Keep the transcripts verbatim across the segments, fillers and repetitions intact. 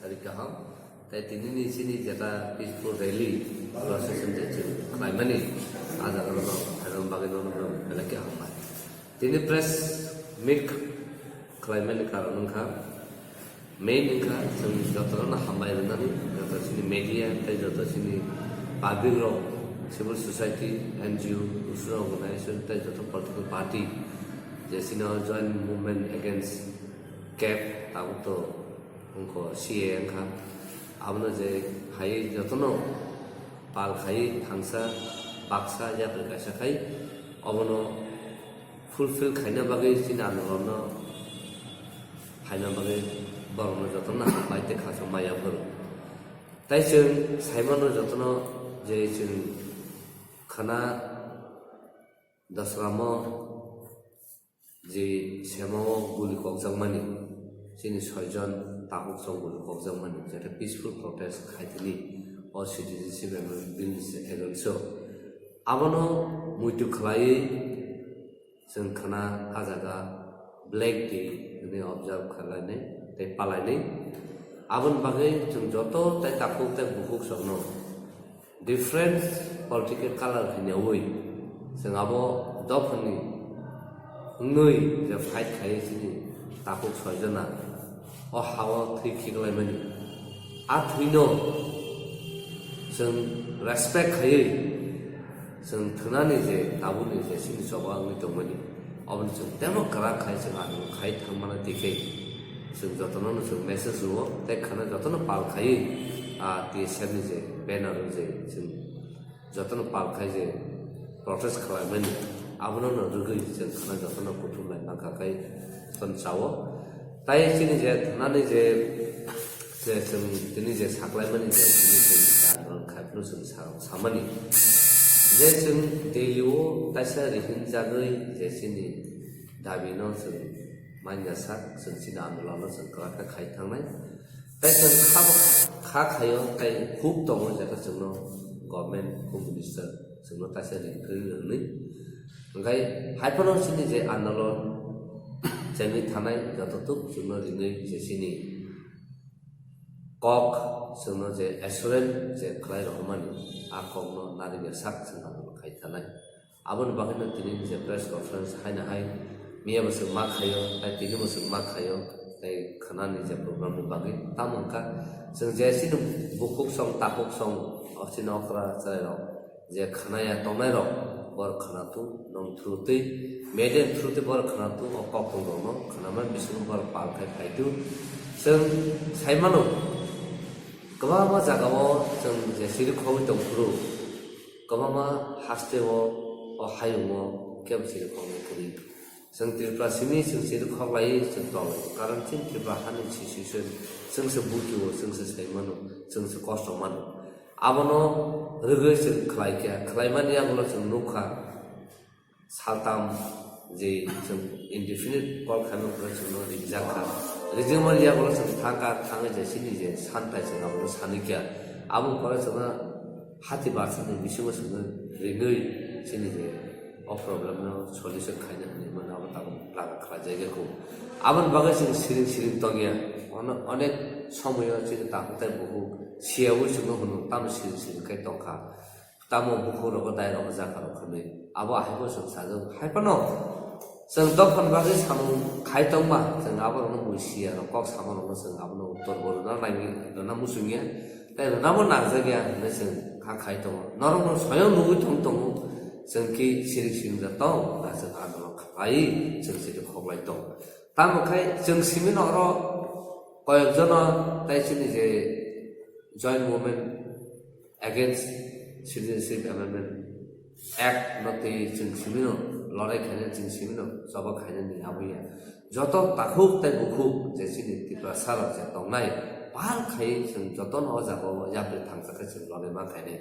Tari kaham. Tai tini ni sini jeta peaceful rally procession je chwng khlaimani, a jaga no khlaimani bagwi no no belai khe hambai. Tini press meet khlaimani karon wngkha, main wngkha chwng jotono hambai rwnani, joto sini media tai joto sini public rok, civil society, N G O, usra organization tai joto political party je sini joint movement against cap tabuk to wngkha, C A A wngkha. Abono je hai jotono pal khai thangsa baksa yapri kaisa khai obono fulfill khaina bagwi chini andolonno phaina bagwi borokno jotono hambai tei khachuk maya phuru. Tai chwng saimano jotono je chwng khana Dosramo je semao guli kokjakmani, chini soijon takhuk song guli kokjakmani, jeta peaceful protest khaitini o citizenship amendment bill ni against o. Abono muitu khlaiwi chwng khna a jaga Black Day hwnwi observe khlainai tei palainai. Aboni bagwi chwng joto tai takhuk tai bukhuk songno different political color hwnyaui chwng abo dophani wngwi je fight khai chini takhuk soijona o hao thwi khiklaimani. A thwino chwng respect khaiwi chwng thwnani je tabukni je chini choba wngwi tongmani, oboni chwng temo kwrak khai chwng ang khai thangmani tikhe chwng jotono chwng message rwo tei khana jotono pal khaiwi a T S F ni je banner o je chwng jotono pal khai je protest khlaimani, abono no rwgwi chwng khana jotono kuthum lai mankha khai chwng chao. Tai chini je thwnani je, je chwng tini je saklaimani je tini chwng je andolon khai phano chwng sa-, samani je chwng Delhi o kaisa rihinjagwi je chini dabi no chwng manya sak, chwng chini andolon no chwng kwrak khe khai thangnai. Tai chwng kha, kha khaio, tai huk tongo, jeta chwngno government, home minister chwngno taisa ring phirwi rwnwi. Hwnkhe haiphano chini je andolon chengwi thanai joto tuk chwngno ringwi je chini kok chwngno je assurance je khlai rohormani, a kokno narwkya sak chwng andolon khai thanai. Aboni bagwino tini je press conference haino hai miya bo chwng ma khaio, tai tini bo chwng ma khaio, tai khwnani je program ni bagwi. Tamo wngkha chwng je chini bukhuk song, takhuk song, o chini okra chwrairok je khwnaya tongnairok, borok khwnatu, nwng through twi, media through twi borok khwnatu, o koktwng rokno khwnamani bisingo borok pal khai phaitu. Chwng sai mano, kwbangma jagao chwng je siri khogwi tongphuru, kwbangma hasteo, o hayungo kebo siri khogwi kwrwi. Chwng Tripura simi chwng siri khoklaiwi chwng tonglaio. Karon chini Tripura hani situation chwngse bukio, chwngse sai mano, chwngse kosto mano. Abono rwgwi chwng khlai kha, khlaimani yagulo chwng nukha. Saltam je chwng indefinite call khaima phuru chwngno rijak kha. Rijak mani yagulo chwng thang kha, thangwi je chini je santai chwng abono sanwi kha. Aboni pore chwngno hati barsani bisingo chwngno ringwi chini je o problem no solution khaina hwnwi mano abo tabuk plan khlaijakya kho. Aboni bagwi chwng siring siring tongya. Ono-, onek somoyo chini takhuk tai bukhuk siyaui chwngno hwno tamo siring siring khai tongkha. Tamo bukhuk rogo dai rogo jaka rok hwnwi. Abo ahaibo chwng sajak. Haiphano chwng dophani bagwi samung khai tongma, chwng aborokno bui siya rok kok sama rokno chwng abono uttor bo rwna nai, rwna muchungya. Tai rwnabo nangjakya hwnwi chwng kha khai tongo. Norokno soyong nugwi tong tongo. Chwng ki siring siring da tong, da chwng andolon khlai, chwng chini khoklai tong. Tamo khai chwng simi norok koyok jono tai chini je Joint Movement Against Citizenship Amendment Act no twi chwng simino lorai khainani, chwng simino choba khainani abo ya. Joto takhuk tai bukhuk je chini Tiprasa rok je tongnai, pal khai chwng jotono o jaga o yapri thangsa khe chwng lorai ma khainai.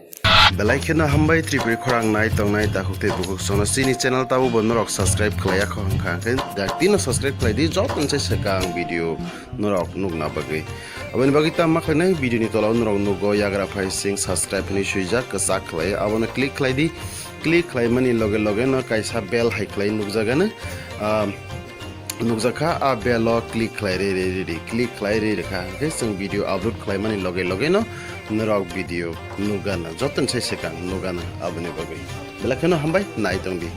Belai kheno hambai Tripuri khorang nai tongnai takhuk tai bukhuk sono chini channel tabo bo norok subscribe khlai ya kho hwnkha hwnkhe dak tino subscribe khlai di joto se swkang video norok nukna bagwi. Aboni bagwi tamo khlainai video ni tola o norok nugo yagra phai sing subscribe hinwi swijak kwchak khlai abono click khlai di, click khlai mani loge loge no kaisa bell hai khlai nukjagano. Ah, Nukjakha, a bell o click khlai ri ri ri ri, click khlai ri ri kha. Hwnkhe chwng video upload khlaimani loge loge no norok video nugana, jotoni sai swkang nugana aboni bagwi. Belai kheno hambai, nai tongdi.